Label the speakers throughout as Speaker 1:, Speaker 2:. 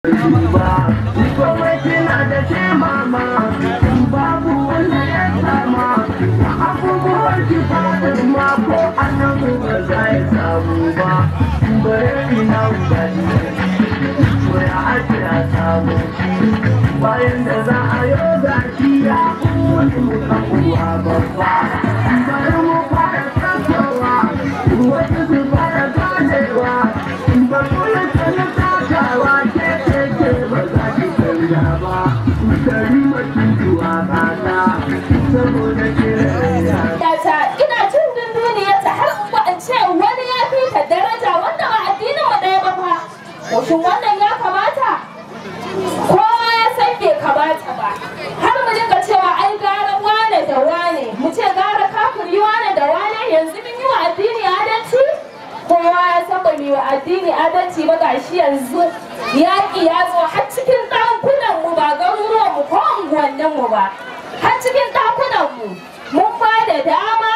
Speaker 1: Ba komai kina da ke mama, babu wanda ya sama abubuwan ki fadin ma, ko annabu ba za ya samu ba, bare ina ubaji ko ya ake a samu shi bayan da za a yi gashi ya wani muka uwa babba. Bari mu fara tasowa, wasu su fara ganewa, ba kula ta takawa ke ke ke ba za ki canja ba. Karimacin tuwa kata saboda kiraya
Speaker 2: ta ina cin dunduniyarta har in ba in ce wani ya fi ta daraja wanda ba addinin mu ɗaya ba fa. To shin wannan ya kamata? Kowa ya san bai kamata ba. Har mu dinga cewa ai gara wane da wane, mu ce gara kafiri wane da wane, yanzu mun yi wa addini adalci? Kowa ya san ba mu yi wa addini adalci ba. Gashi yanzu yaƙi ya zo har cikin ɗakunan mu, ba garuruwan mu ko unguwannin mu ba, har cikin ɗakunan mu. Mun ba da dama,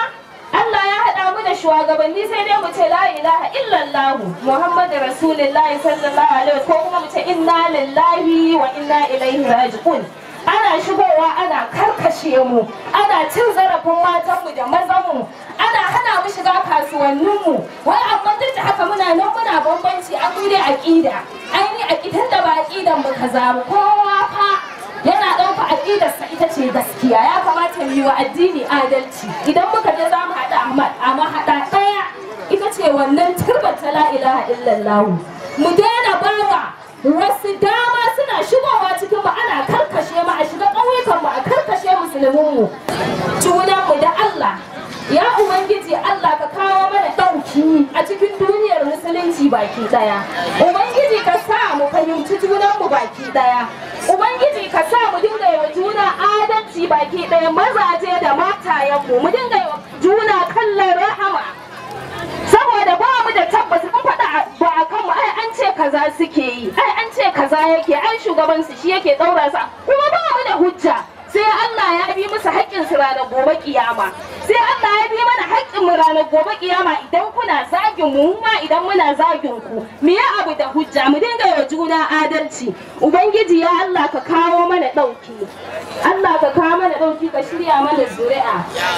Speaker 2: Allah ya haɗa mu da shugabanni, sai dai mu ce la ilaha illallah Muhammadu Rasulullahi sallallahu alaihi wasallam, ko kuma mu ce inna lillahi wa inna ilaihi raji'un. Ana shigowa ana karkashe mu, ana cin zarafin matanmu da mazanmu, ana hana mu shiga kasuwanninmu. Wai amma duk da haka muna nan muna bambanci an dai aƙida. Ai ni aƙidan da ba aƙidan mu kaza ba. Kowa fa yana ɗauka aƙidarsa ita ce gaskiya. Ya kamata mu yi wa addini adalci. Idan muka je za mu haɗa a mahaɗa ɗaya, ita ce wannan turbar ta la ilaha illallah. Mu daina bawa wasu dama suna shigowa cikin mu ana karkashe mu, a shiga ƙauyukan mu a karkashe musulmin mu, junan mu da Allah. Ya Ubangiji Allah, ka kawo mana ɗauki a cikin duniyar musulunci baki ɗaya. Ubangiji, ka sa mu fahimci junan mu baki ɗaya. Ubangiji, ka sa mu dinga yi wa juna adalci baki ɗaya, mazaje da matayenmu, mu dinga yi wa juna kallon rahama, saboda ba mu da tabbas. Mun faɗa ba a kanmu, ai an ce kaza suke yi, ai an ce kaza yake, ai shugaban su shi yake ɗaura sa, kuma ba mu da hujja. Sai Allah ya bi musu haƙƙin su ranar gobe kiyama, sai Allah ya bi mana haƙƙin mu ranar gobe kiyama. Idan kuna zagin mu, ma idan muna zagin ku, mu yi abu da hujja, mu dinga yi wa juna adalci. Ubangiji ya Allah, ka kawo mana ɗauki. Allah, ka kawo mana ɗauki, ka shirya mana zuri'a.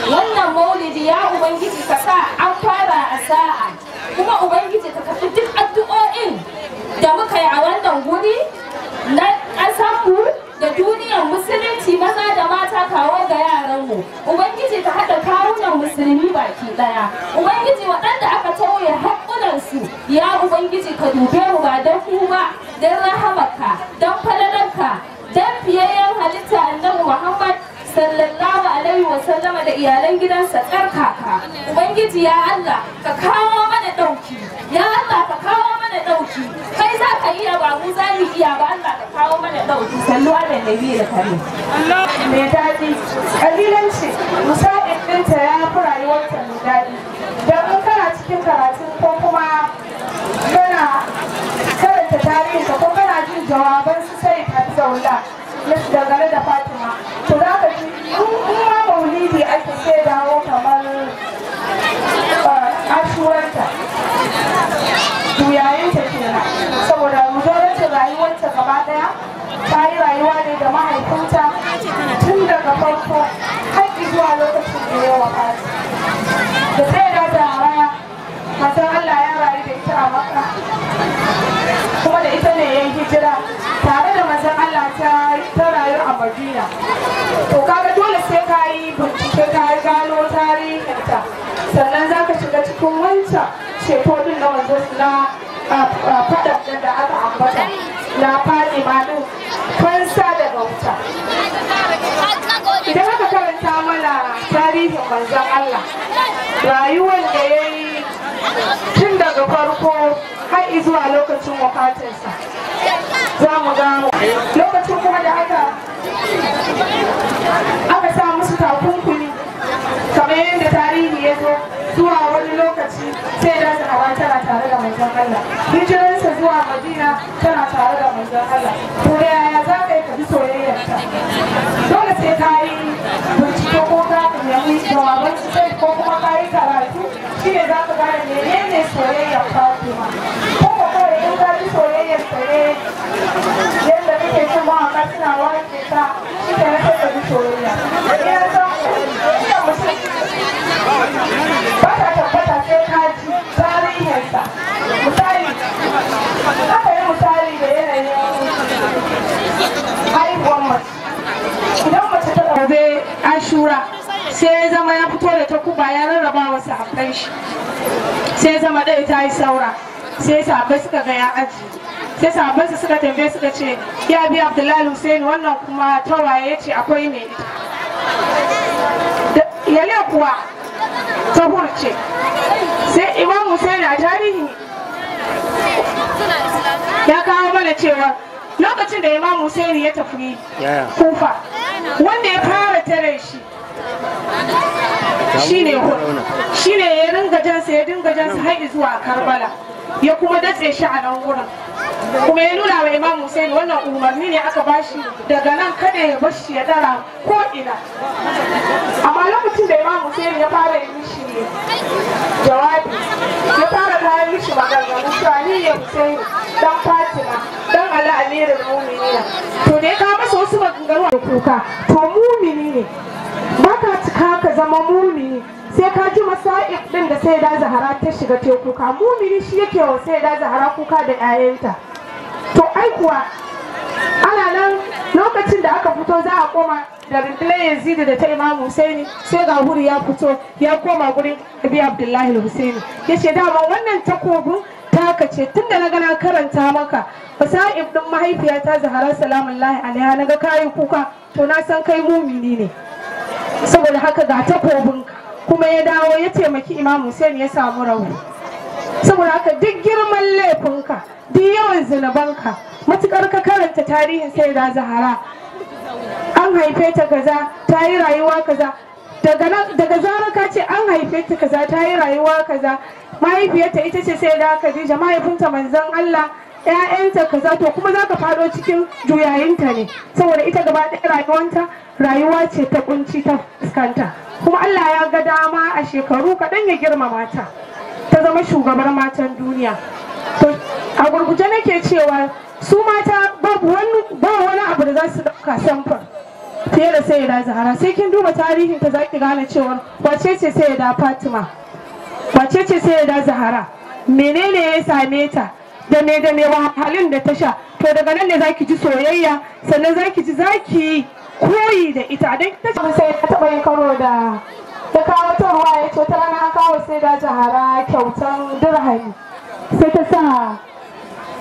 Speaker 2: Wannan maulidi, ya Ubangiji, ka sa an fara a sa'a, kuma Ubangiji, ka karɓi duk addu'o'in da muka yi a wannan guri na ƙasanmu da duniyar musulunci, maza da mata, kawo ga yaranmu. Ubangiji, ka haɗa kawunan musulmi baki ɗaya. Ubangiji, waɗanda aka tauye haƙƙunansu, ya Ubangiji, ka dube mu, ba don ku ba, don rahamarka, don falalarka, don fiyayyen halitta Annabi Muhammad sallallahu alaihi wa sallama da iyalan gidansa tsarkaka. Ubangiji ya Allah, ka kawo mana ɗauki. Ya Allah, ka kawo mana ɗauki. Kai za ka iya, ba mu za mu iya ba. Allah, ka kawo mana ɗauki. Sallu ala nabi da karim.
Speaker 3: Mai daɗi ƙabilanci musa'id ɗinta ya fi rayuwarta mai daɗi, don in kana cikin karatu ko kuma kana karanta tarihinta ko kana jin jawaban su sai Hafizahullah na dangane da Fatima, to za ka ji in ma maulidi ake sai dawo kamar ashuranta, juyayinta kenan, saboda mujorancin rayuwarta gaba ɗaya ta yi rayuwa ne da mahaifinta tun daga farko har zuwa lokacin da ya wafati. Da sai da Zahra, matan Allah ya rayu da ita a Makka, kuma da ita ne ya yi hijira tare da manzon Allah, ta rayu a Madina. To kaga dole sai ka yi bincike, ka gano tarihinta, sannan za ka shiga cikin wancan ceto din na wanzo na faɗa da aka ambata na Fatima din, fansa daga wuta. Idan aka karanta mana tarihin manzon Allah, rayuwar da ya yi tun daga farko har zuwa lokacin wafatinsa, za mu ga lokacin kuma da aka sa musu takunkumi, kamar yadda tarihi ya zo, zuwa wani lokaci sai da Zahra tana tare da manzon Allah, hijiransa zuwa Madina tana tare da manzon Allah. To da yaya za ka yi ka bi soyayyarta? Dole sai ka yi bincike ko ka nemi jawaban su sai ko kuma ka yi karatu, shi ne za ka gane menene soyayyar Fatima, ko kawai in ka ji soyayyar ta ne. Ashura sai ya zama ya fito da takuba ya rarraba wa sahabban shi, sai ya zama ɗaya ta yi saura, sai sahabbai suka ga ya aji, sai sahabban su suka tambaye suka ce ya bi Abdullahi Hussein wannan kuma tawaye ya ce akwai mai ita yale kuwa ta hurce. Sai Imam Hussein a tarihi ya kawo mana cewa lokacin da Imam Hussein ya tafi Kufa, wanda ya fara tare shi shine ya ringa jansa ya dinga jansa har zuwa Karbala, ya kuma datse shi a nan wurin, kuma ya nuna wa Imam Hussein wannan umarni ne aka bashi daga nan kada ya bashi ya dara ko ina. Amma lokacin da Imam Hussein ya fara yi mishi jawabi, ya fara kawo mishi maganganu cewa ni ya Hussein dan Fatima dan Ali Amirul Mu'minin, to da ya kawo masa wasu maganganu da kuka, to mumini ne baka cika ka zama mumini sai ka ji masa'ib din da sai da Zahara ta shiga te kuka. Mumini shi yake wa sai da Zahara kuka da 'ya'yanta. To ai kuwa ana nan lokacin da aka fito za a koma da rundunar Yazid da ta Imam Husaini, sai ga Huri ya fito ya koma gurin Abi Abdullahi Husaini ya ce dama wannan takobin taka ce, tunda na gana karanta maka masa'ib din mahaifiyata Zahara salamullahi alaiha naga kayi kuka, to na san kai mumini ne, saboda haka ga takobinka. Kuma ya dawo ya taimaki Imam Hussein ya samu rauni. Saboda haka duk girman laifinka, duk yawan zunubanka, matukar ka karanta tarihin Sayyida Zahara, an haife ta kaza, ta yi rayuwa kaza, daga zarar ka ce an haife ta kaza, ta yi rayuwa kaza, mahaifiyarta ita ce Sayyida Khadija, mahaifinta manzon Allah, ‘ya'yanta kaza, to kuma za ka faɗo cikin juyayinta ne, saboda ita gaba ɗaya rayuwanta rayuwa ce ta kunci ta fuskanta. Kuma Allah ya ga dama a shekaru kaɗan ya girmama ta, ta zama shugabar matan duniya. To a gurguje nake cewa su mata babu wani abu da za su ɗauka samfur fiye da Sayyida Zahara. Sai kin duba tarihin ta za ki gane cewa wace ce Sayyida Fatima, wace ce Sayyida Zahara, menene ya same ta, da me wahalhalun da ta sha. To daga nan ne zaki ji soyayya, sannan zaki ji zaki koyi da ita. Dan ita ce sai ta taba yin karo da ta kawo ta ruwa ya ce ta rana an kawo sai da Zahara kyautan dirhami, sai ta sa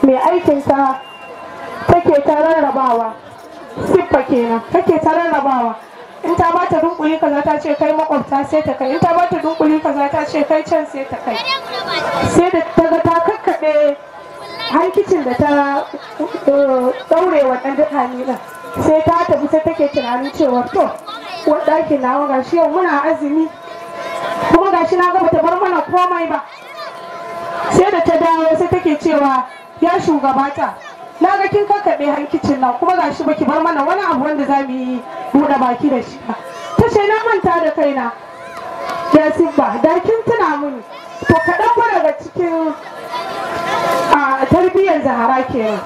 Speaker 3: mai aikin ta take ta rarrabawa, siffa kenan take ta rarrabawa. In ta bata dunkuli kaza ta ce kai makwabta sai ta kai, in ta bata dunkuli kaza ta ce kai can sai ta kai. Sai da ta ga ta kakkaɓe hankicin da ta daure wa ɗan dirhami ɗin, sai ta tafi sai take tunanin cewa to ɗakin nawa gashi yau muna azumi kuma gashi na ga bata bar mana komai ba. Sai da ta dawo sai take cewa ya shugabata, na ga kin kakkaɓe hankicin nan kuma gashi baki bar mana wani abu wanda za mu yi buɗe baki da shi ba. Ta ce na manta da kaina ya sibba, da kin tuna mini. To kaɗan fa daga cikin a tarbiyyar Zahara kenan.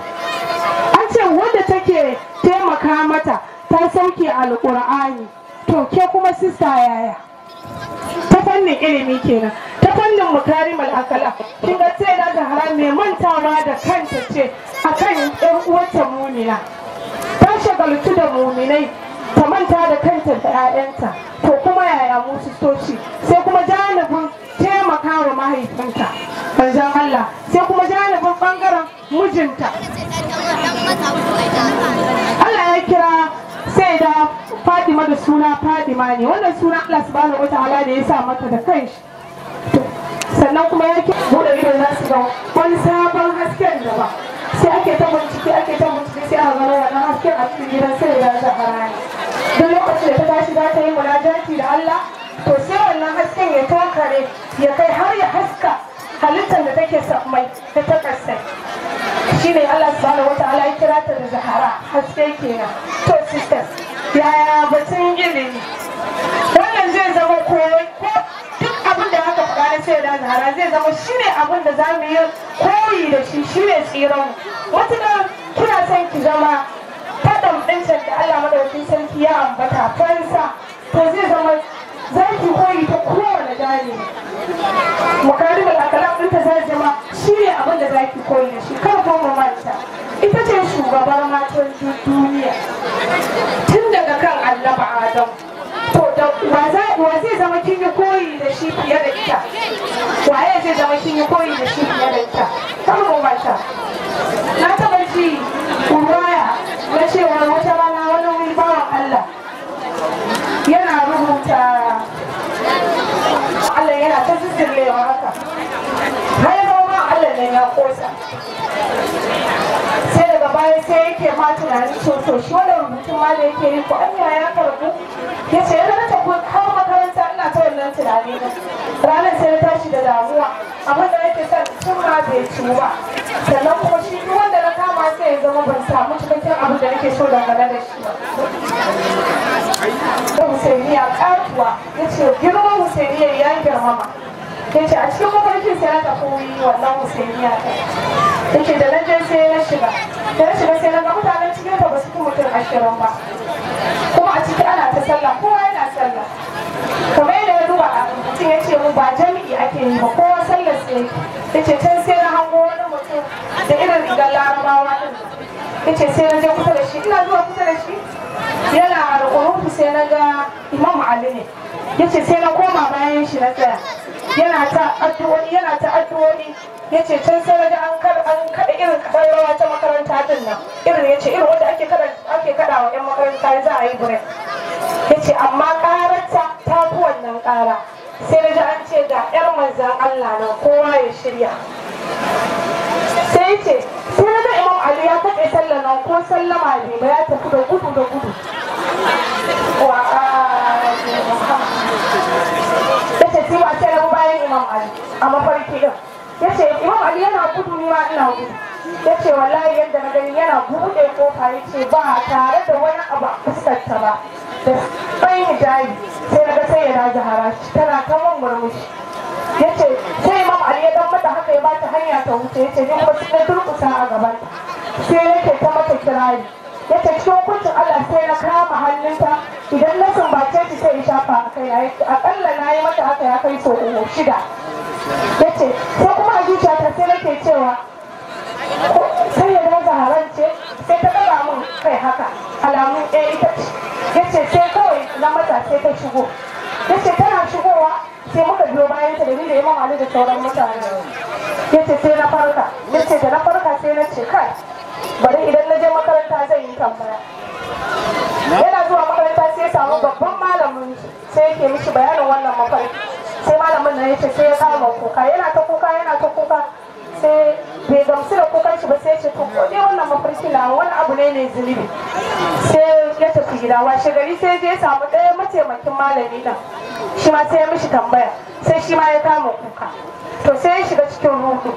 Speaker 3: An ce wanda take taimaka mata ta sauke alƙur'ani. To ke kuma sista yaya? Ta fannin ilimi kenan, ta fannin makarimul akala. Kin ga sai da Zahara mai mantawa da kanta ce akan ƴan uwarta mumina. Ta shagaltu da muminai, ta manta da kanta da 'ya'yanta. To kuma yaya mu sistoci? Sai kuma janibin taimaka wa mahaifinta manzon Allah, sai kuma janibin bangaren mijinta. Allah ya kira sai da Fadima da suna Fadima ne, wannan suna Allah subhanahu wataala da ya sa mata da kanshi. Sannan kuma ya buɗe ido za su ga wani sabon hasken da ba, sai ake ta bincike ake ta bincike sai a gano wannan hasken a cikin gidan sai da Zahara ne. Duk lokacin da ta tashi za ta yi munajati da Allah, to sai wannan hasken ya tokare ya kai har ya haska halittar da take sammai da ta kasai. Shine Allah subhanahu wataala ya kira ta da Zahara, haske kenan. To sisters, yaya batun ilimi? Wannan zai zama koyo, ko duk abin da aka faɗa na sai da Zahara zai zama shine abin da za mu yi koyi da shi, shine tsiran. Matuƙar kina son ki zama faɗan ɗincan da Allah madaukakin sarki ya ambata fansa, to zai zama za ki koyi ta kowane janibi. Makarimul akhlaq ɗinta zai zama shine abin da za ki koyi da shi. Kar ko mu manta, ita ce shugabar matan duniya tun daga kan Annabi Adam. To da ita, waye zai zama kin yi koyi da shi fiye da ita? Kar mu manta, na taɓa ji ruwaya na cewa wata rana wani bawan Allah yana rubuta, Allah yana ta zizzirlewa haka har ya zama Allah nan ya kosa. Sai daga baya sai yake ma tunanin to shi wannan rubutun ma da yake yi ko anya ya karbu. Ya ce yana na tafi har makaranta ina ta wannan tunani na. Ranar sai na tashi da damuwa, abin da nake son cimma bai ciwu ba, sannan kuma shi duk wanda na kama sai ya zama ban samu cikakken abin da nake so dangane da shi ba. Husainiya katuwa, ya ce girman Husainiya ya girmama. Ya ce a cikin mafarkin sai na tafi wannan Husainiya ta. Ya ce da na je sai na shiga, da na shiga sai na ga mutanen cikin ta ba su fi mutum 20 ba, kuma a ciki ana ta sallah, kowa yana sallah. Kamar yadda ya duba a rubutun ya ce mu ba jami'i ake yi ba, kowa sallar sai. Ya ce can sai na hango wani mutum da irin rigar Larabawa din. Ya ce sai na je kusa da shi, ina zuwa kusa da shi yana alƙunutu sai na ga Imam Ali ne. Ya ce sai na koma bayan shi na tsaya, yana ta addu'o'i, yana ta addu'o'i. Ya ce can sai na ga an kaɗa irin ƙararrawa ta makaranta din nan, irin ya ce irin wanda ake kaɗa wa 'yan makaranta za a yi break. Ya ce amma ƙararta ta fi wannan ƙara. Sai na ji an ce ga 'yar manzan Allah nan, kowa ya shirya. Sai ya ce sai na ga Imam Ali ya kaɗe sallar nan ko sallama bai ba, ya tafi da gudu da gudu. Wa ya ce sai ba sai na bayan Imam Ali a mafarki din. Ya ce Imam Ali yana gudu, ni ma ina gudu. Ya ce wallahi yadda na gani yana buɗe kofa, ya ce ba tare da wani abu a fuskarta ba, da tsayin hijabi. Sai na ga sai ya daji harashi tana ta mun murmushi. Ya ce sai Imam Ali ya dan mata haka ya bata hanya ta wuce. Ya ce ni kuma sai na durƙusa a gaban, sai yake ta mata kirari. Ya ce cikin hukuncin Allah sai na kama hannunta, idan na sumbace shi sai in shafa a kai, aƙalla na yi mata haka ya kai sau 6. Ya ce sai kuma a zuciyata sai nake cewa sai ya daga harance, sai ta ɗaga mun kai haka alamun ɗaya ita ce. Ya ce sai kawai na mata sai ta shigo. Ya ce tana shigowa sai muka biyo bayan ta da ni da Imam Ali da sauran mutane. Ya ce sai na farka. Ya ce da na farka sai na ce kai bari idan na je makaranta zan yi tambaya. Yana zuwa makaranta sai ya samu babban malamin shi, sai yake mishi bayanin wannan mafarki. Sai malamin nan ya ce sai ya kama kuka, yana ta kuka, yana ta kuka, sai bai gamsu da kukan shi ba, sai ya ce to ko dai wannan mafarki na wani abu ne mai zunubi. Sai ya tafi gida, washe gari sai je ya samu ɗaya mataimakin malami nan, shi ma sai ya mishi tambaya, sai shi ma ya kama kuka. To sai ya shiga cikin rudu.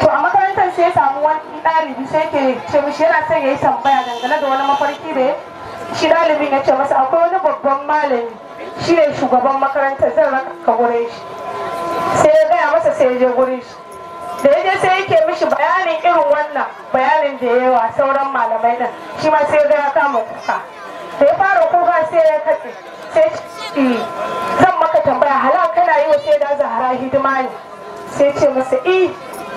Speaker 3: To a makarantar sai ya samu wani ɗalibi sai ke ce mishi yana son ya yi tambaya dangane da wani mafarki da shi ɗalibin ya ce masa akwai wani babban malami shi ne shugaban makarantar, zan raka ka gurin shi. Sai ya gaya masa sai ya je gurin shi. Da ya je sai yake mishi bayanin irin wannan bayanin da ya wa sauran malamai nan, shi ma sai ya ga ya kama kuka. Da ya fara kuka sai ya katse, sai zan maka tambaya, hala kana yi wa sai da Zahra hidima ne? Sai ce masa eh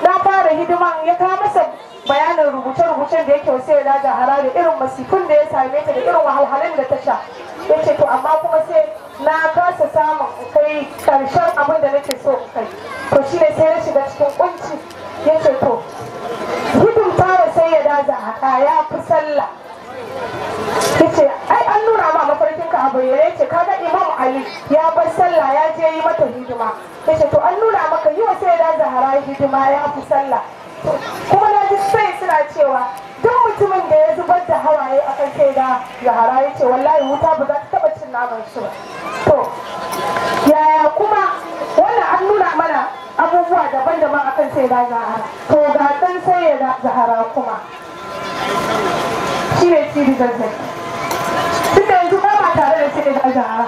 Speaker 3: na fara hidiman. Ya kawo masa bayanin rubuce-rubucen da yake sai da Zahra da irin masifin da ya same ta da irin wahalhalun da ta sha. Ya ce to amma kuma sai na kasa samun kai karshen abin da nake so kai, to shi ne sai na shiga cikin kunci. Ya ce to hidimta wa sai ya da Zahra ya fi sallah. Ya ce ai an nuna ma mafarkin ka a bayyane. Ya ce kaga Imam Ali ya bar sallah ya je yi mata hidima. Ya ce to an nuna maka yi wa sai da Zahra hidima ya fi sallah. Kuma na ji sai suna cewa duk mutumin da ya zubar da hawaye akan sai da Zahra, ya ce wallahi wuta ba za ta taba cin naman shi ba. To yaya kuma wannan an nuna mana abubuwa daban-daban akan sai da Zahra. To ga dan sai da Zahra kuma shi ne Sidi Zazzaki. Tunda yanzu ba ma tare da sai da Zahra.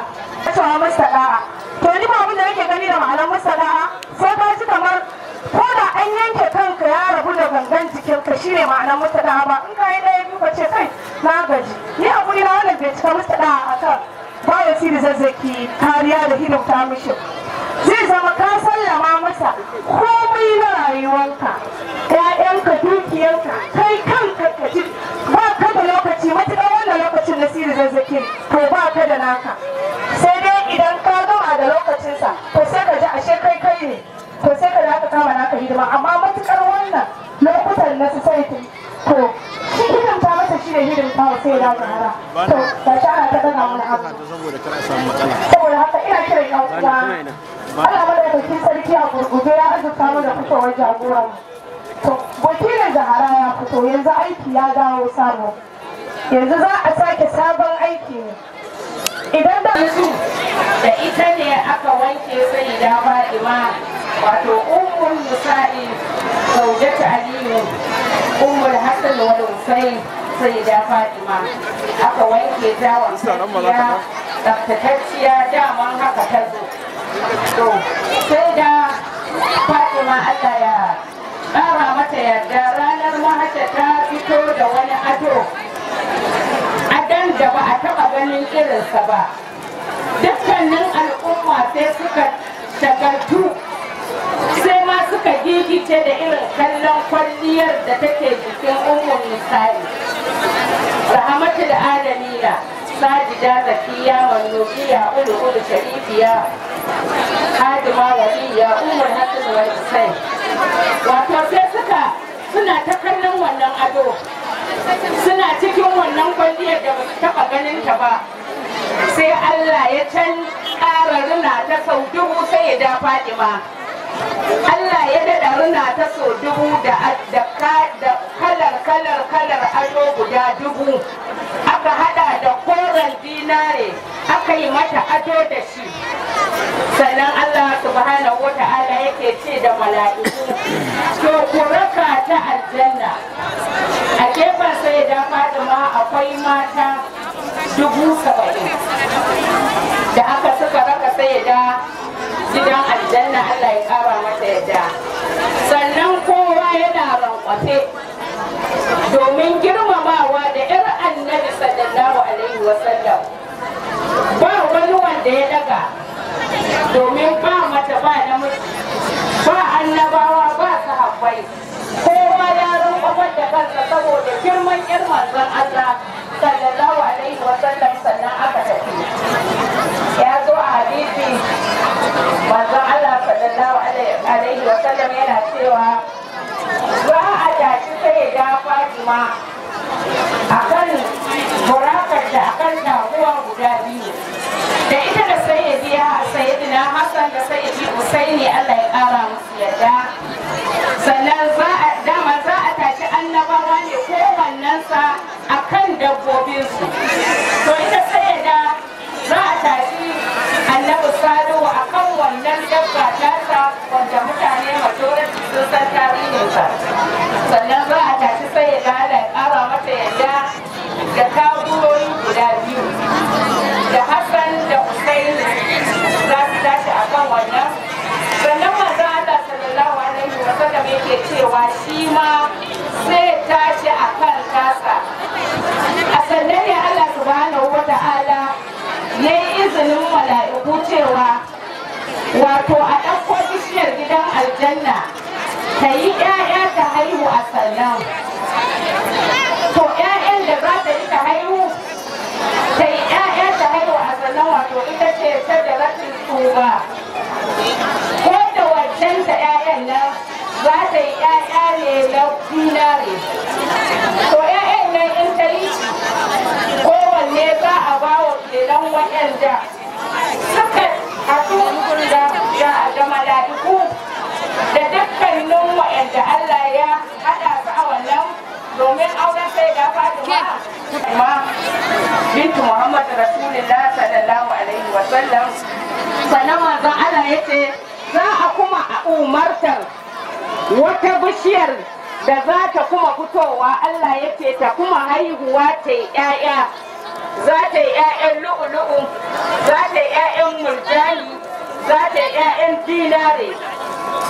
Speaker 3: Cewa masa da'a. To ni ba abin da nake gani da ma'anar masa da'a sai ka ji kamar ko da an yanke kanka ya rabu da gangan jikinka shine ma'anar masa da'a ba. In ka yi ɗaya biyu ka ce kai na gaji. Ni a guri na wannan bai cika masa da'a akan ba ya Sidi Zazzaki kariya da hidimta mishi. Zai zama ka sallama masa komai na rayuwanka, ƴaƴanka, dukiyanka, kai kanka ka ji ba ka da lokaci matuƙar wannan lokacin na Sidi Zazzaki to ba ka da naka. Sai dai idan ka gama da lokacinsa to sai ka ji ashe kai kai shine hidimta wa sai da Zahra. To ga shara ta daga mana hannu. Saboda haka ina kiran yan uwa, Allah madaukakin sarki a gurguje ya azurta mu da fitowar jagoran. To wakilin Zahra ya fito, yanzu aiki ya dawo sabo, yanzu za a sake sabon aiki ne. Idan da
Speaker 4: su da ita ne aka wanke Sayyida Fatima, wato Ummul Musa'i Zaujatu Aliyu, Ummul Hassan wal Husain, Sayyida Fatima aka wanke ta wankakkiya tsaftatacciya, daman haka ta zo. To Sayyida Fatima Allah ya ƙara mata yarda, ranar mahata ta fito da wani ado, adan da ba a taɓa ganin irinsa ba. Dukkanin al'umma sai suka shagaltu, sai ma suka gigice da irin kallon kwalliyar da take jikin Ummul Nisa'i Rahmatul Alamina, Sajida Zakiya Mannubiya Ulu Sharifiya Hadima Waliya Ummul Hasan wal Husain. Wato sai suka suna ta kallon wannan ado, suna cikin wannan kwalliyar da ba su taɓa ganin ta ba. Sai Allah ya can ƙara rina ta sau dubu sai ya da Fatima. Allah ya daɗa rina ta sau dubu da kalar kalar kalar ado guda dubu. Aka haɗa da koren dinare aka yi mata ado da shi. Sannan Allah subhanahu wa ta'ala yake ce da mala'iku, to ku raka ta aljanna. A gefen sai da Fatima akwai mata 70,000 da aka suka raka sai da gidan aljanna, Allah ya kara mata yadda. Sannan kowa yana rankwafe domin girmamawa da 'yar annabi sallallahu alaihi wasallam. Ba wani wanda ya daga, domin ba mata ba namiji, ba annabawa ba sahabbai, kowa ya rankwafar da kansa saboda girman 'yar manzon Allah sallallahu alaihi wasallam. Sannan aka tafi. Ya zo a hadisi manzon Allah sallallahu alaihi wasallam yana cewa za a tashi sai da Fatima akan burakar da akan taguwa guda biyu, da ita da sayyidina Hassan da sayyidi Husaini, Allah ya kara musu yadda. Sannan dama za a tashi annabawa ne kowannensa a kan dabbobinsu. To ita sayyida za a tashi annabi Salihu a kan wannan dabba tasa wanda mutane majority sun san tarihinsa. Sannan za a tashi sayyida Allah ya kara mata yadda da taguwoyi guda biyu, da Hassan da Husaini za su tashi a kan wannan. Sannan manzo Allah sallallahu alaihi wasallam yake cewa shi ma zai tashi a kan tasa. A sannan ne Allah subhanahu wa ta'ala ya yi izinin mala'iku cewa wato a ɗauko bishiyar gidan aljanna ta yi 'ya'ya ta haihu a sannan. To 'ya'yan da za ta yi ta haihu, ta yi 'ya'ya ta haihu a sannan, wato ita ce shajaratul tuba. Ko da wancan ta 'ya'yan nan za ta yi 'ya'ya ne na dinare. To 'ya'yan nan in ta yi kowanne za a ba wa kenan waɗanda suka haɗu da mala'iku da dukkanin waɗanda Allah ya haɗa su a wannan domin auren sai da Fatima bintu Muhammad Rasulullah sallallahu alaihi wa sallam. Sannan manzon Allah ya ce za a kuma umartar wata bishiyar da za ta kuma fitowa, Allah ya ce ta kuma haihuwa ta yi 'ya'ya, za ta yi 'ya'yan lu'ulu'u, za ta yi 'ya'yan murjani, za ta yi 'ya'yan dinare.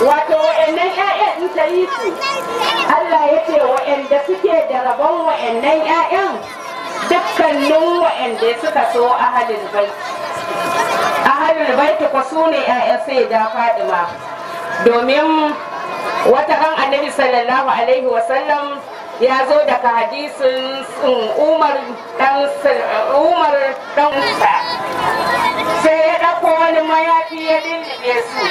Speaker 4: Wato wa'annan 'ya'yan in ta yi su, Allah ya ce wa'anda suke da rabon wa'annan 'ya'yan dukkanin wa'anda suka so ahalin bait. Ahalul bait ko su ne 'ya'yan Sayyida Fatima. Domin wata ran Annabi sallallahu alaihi wasallam ya zo daga hadisin Umar dan sai ya ɗauko wani mayafi ya lullube su,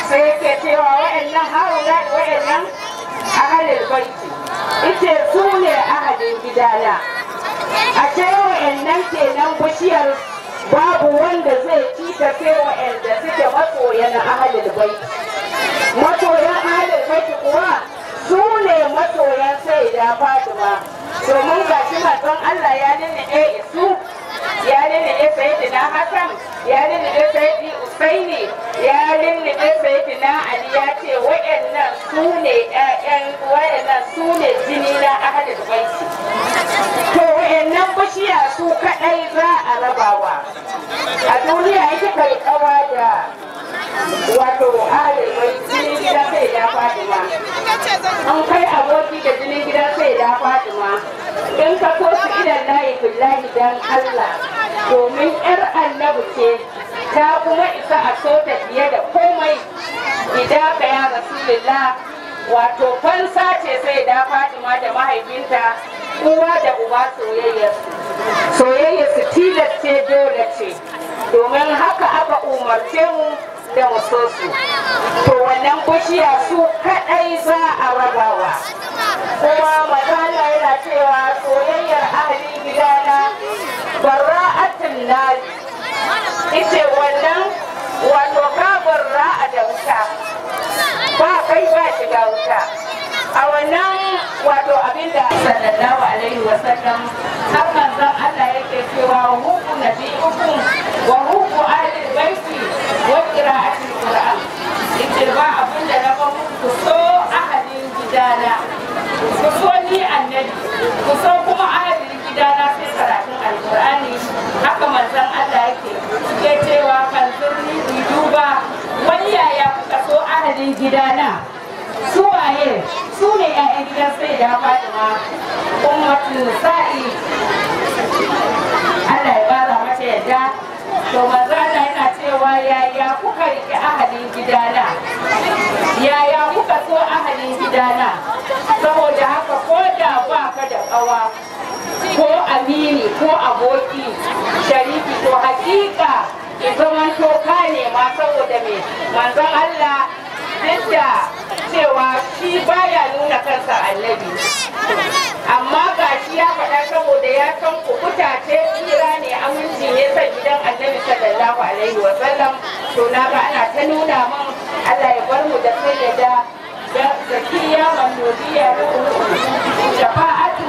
Speaker 4: sai yake cewa wa'annan haula wa'annan ahalul baiti. Ita su ne ahadin gidana. A ce wa'annan kenan bishiyar babu wanda zai ci ta sai wa'anda suke masoyan ahalul bait. Masoyan ahalul bait kuwa su ne masoyan Sayyida Fatima. Domin ga shi manzon Allah ya nune su, ya nune Sayyidina Hassan, ya nune Sayyidi Usaini, ya nune Sayyidina Ali, ya ce wa'annan su ne ƴaƴan, wa'annan su ne jini na ahalul bait. To wa'annan bishiya su kadai za a rabawa. A duniya ita kai kawa da wato ahalul bait, jinin gida Sayyida Fatima. An kai aboki da jinin gida Sayyida Fatima. In ka so su idan layi billahi dan Allah, domin yar annabi ce ta kuma isa a so ta fiye da komai. Idan ka ya Rasulullah, wato fansa ce Sayyida Fatima da mahaifinta, uwa da uba soyayyarsu. Soyayyarsu tilas ce, dole ce, domin haka aka umarce mu da mu so su. To wannan bishiya su kadai za a rabawa. Kuma manzala yana cewa soyayyar ahalin gidana bara'atun nari. Ita wannan wato ka barra'a da wuta, ba kai ba shiga wuta. A wannan wato abinda sallallahu alaihi wasallam har manzon Allah yake cewa hubbu nabi'ukum wa hubbu ahlil baiti wa qira'atul qur'an. Ita ba abinda na ba muku so ahalin gidana, ku so ni annabi, ku so kuma ahalin gidana sai karatun alqur'ani. Haka manzon Allah yake ke cewa kan zurni duba wani yaya kuka so ahalin gidana. Su waye? Su ne 'ya'yan gidan Sayyida Fatima ummatul nisa'i. Allah ya bara mata yadda. To manzo Allah yana cewa yaya kuka riƙe ahalin gidana, yaya kuka so ahalin gidana. Saboda haka ko da ba ka da ƙawa ko amini ko aboki sharifi, to hakika ya zaman to ka nema. Saboda me? Manzon Allah duk da cewa shi baya nuna kansa annabi, amma ga shi ya faɗa saboda ya san kukuta ce, tsira ne, aminci ne san gidan annabi sallallahu alaihi wa sallam. To na ga ana ta nuna min Allah ya bar mu da sayyada zakiya mamnudiya shafa'atu.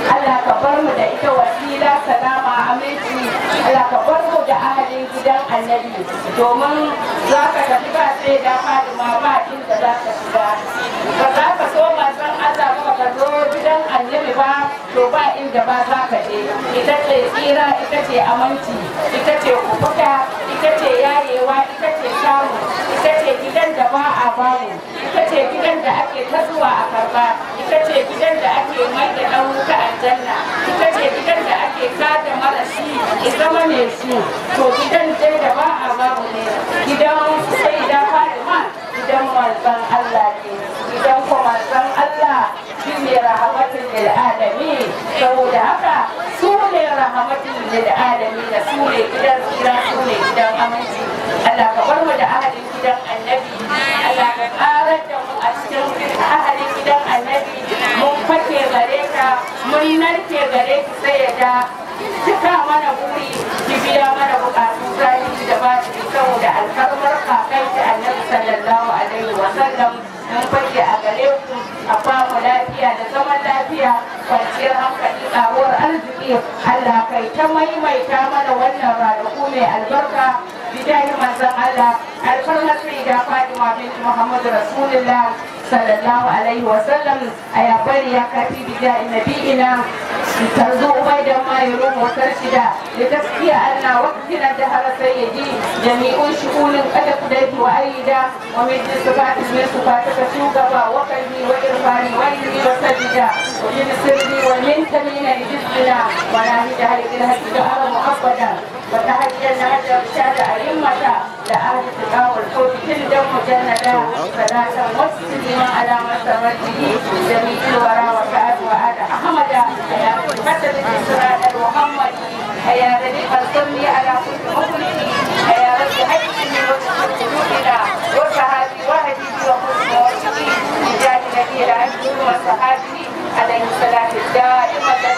Speaker 4: Allah ka bar mu da ita wasila salama aminci. Allah ka bar mu da ahalin gidan annabi, domin za ka tafi ba sai da Fatima ba inda za ka shiga. Ba za ka so manzon Allah ba ka zo gidan annabi ba, to ba inda ba za ka je. Ita ce tsira, ita ce aminci, ita ce kubuta, ita ce yayewa, ita ce samu, ita ce gidan da ba a bamu, ita ce gidan da ake ta zuwa a karba, ita ce gidan da ake mai da ɗan wuta aljanna, ita ce gidan da ake kada mara shi ya zama mai shi. To gidan dai da ba a bamu ne gidan Sayyida Fatima, gidan manzon Allah ne. Gidan ko manzon Allah shi ne rahmatul lil alamin. Saboda haka su ne rahmatul lil alamin, su ne gidan tsira, su ne gidan aminci. Allah ka bar mu da ahalin gidan annabi. Allah ka karar da mu a cikin ahalin gidan annabi. Mun fake gare ka, mun narke gare ki sayyada. Cika mana buri, ki biya mana bukatu zahiri da batini saboda alfarmar kakai ta annabi sallallahu alaihi wa sallam. Mun fake a gare ku, a ba mu lafiya da zaman lafiya, kwanciyar hankali, karuwar arziki. Allah kai ta maimaita mana wannan ranaku mai albarka bijahi manzon Allah, alfarmar sayyida Fatima bint Muhammad Rasulullah sallallahu alaihi wa sallam. Aya bari ya kafi bijahi nabiyina ترزو بيدا ما يروم وترشدا لتسقي أن وقتنا دهر سيدي جميع شؤون قد قدرت وأيدا ومن صفات من صفاتك شوقبا وقلبي وإرفاني وإني وسجدا ومن سري ومن تمين لجسدنا وناهد هل الدهر مؤبدا وتهجى النهج رشاد أئمة لأهل التقى والحوت كل مجندا صلاة وسلم على مسرته جميع الورى وسعد وآل أحمد مثل الإسراء المحمدي. يا ربي فانصرني على كل مخلص. يا ربي حجني وجودنا وصحابي وهدي وحسن وجهي بجاه نبي العزيز وصحابه على salati da'ima da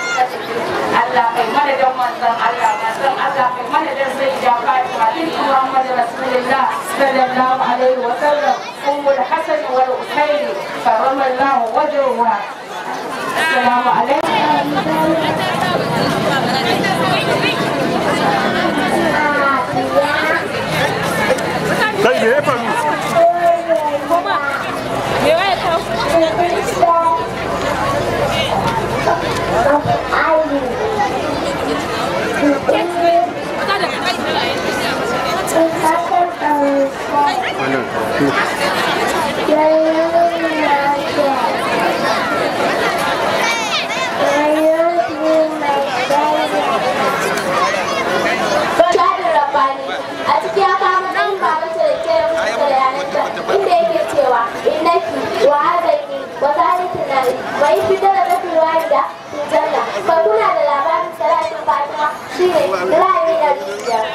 Speaker 4: Allah kai mana dan manzon Allah, manzon Allah kai mana dan sayyida Fatima bint Muhammad Rasulullah sallallahu alaihi wa sallam, ummul Hasan wal Husayn karramallahu wajhaha. Assalamu alaikum.
Speaker 5: Kai me ya faru?
Speaker 2: Me waya ta?
Speaker 5: Wannan karatu.
Speaker 2: Shadin Rabbani a ciki ya kama ɗan babanta da ke rubuta bayananta inda yake cewa innaki wa hazaki wa zalikin nari wa yi fitar da tafi walida fi janna. Fa kuna da labarin salatin Fatima shine ra'ayi 500.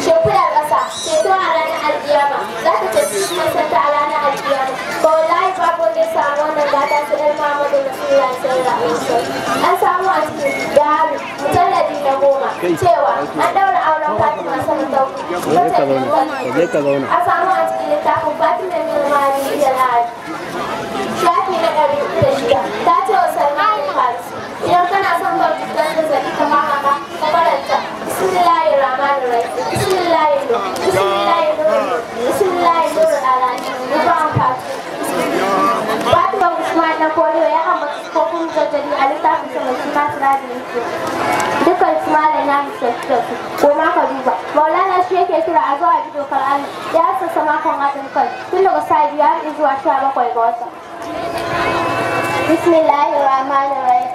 Speaker 2: Shimfiɗar ƙasa ceto a ranar alkiyama za ta ceci masanta a ranar alkiyama. Ba wallahi babu wanda ya samu wannan gata sai ɗan Muhammadu Rasulullah sallallahu alaihi wasallam. An samu a cikin Jaharu mujalladi na 10 cewa an ɗaura auren Fatima sama ta
Speaker 5: Ka je ka zauna.
Speaker 2: An samu a cikin littafin Fatima bin Mali da Lahadi. Shafi na 306 ta ce wa Salman Farisi idan kana son ba cutar zazzaɓi kamar haka ka karanta Bismillahir Rahmanir Rahim Bismillahir Bismillahir Bismillahir Alani Rufan Fatu. Fatima Usman na Koriyo ya ambaci sifofin mujaddadi a littafin sa mai suna Sirajin Yusuf. Dukkan su malam ya misalci da su, ko ma ka duba. Maulana shi yake kira a zuwa bi dokar Allah ya sassa makon haɗin kai tun daga sa 5 har zuwa 17 ga wata. Bismillahirrahmanirrahim.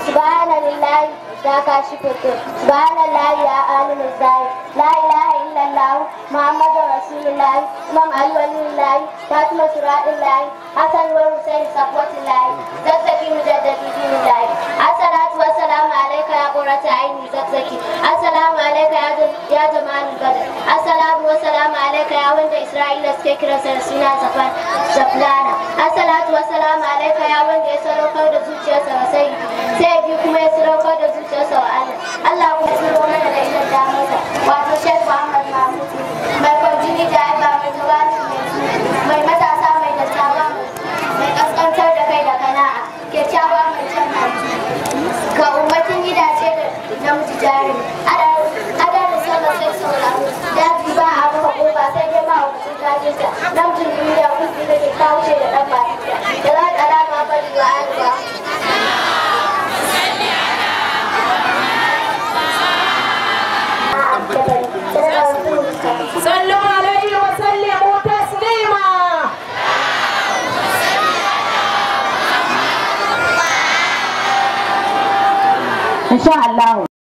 Speaker 2: Subhanallahi ya kashifu tur. Subhanallahi ya alimul zahir. La ilaha illallah Muhammadur Rasulullah. Imam Ali waliyullah. Fatima suratullahi. Hasan wa Husain safwatullahi. Zakzaki mujaddadi dinillahi. Assalatu wassalamu alayka ya qurrata aini zakzaki. Assalamu alayka ya jamalul badr. Assalatu wassalamu alayka ya wanda Isra'ila suke kiransa da suna Zaflana. Assalatu wassalamu alayka ya wanda ya sadaukar da zuciyarsa ga sayyidi. Sai bi kuma ya sadaukar da zuciyarsa wa Allah. Allah kuma tsiro mana da idan damarsa. Wato Sheikh Muhammad Mahmud mai kwarjini da aiba mai jawabin mai matasa mai dattawa mai kaskantar da kai da kana'a kyakkyawa mai cin hanci ga ummatin gidaje da namiji jarumi adadin sama sai sauraro daji ba a rufe kofa sai dai ma hukuncin kajinta namijin duniya kuɗi da ke kawo da ɗan batita da za ta alama bari wa arewa.
Speaker 3: صلوا عليه وسلموا تسليما.
Speaker 4: إن شاء الله.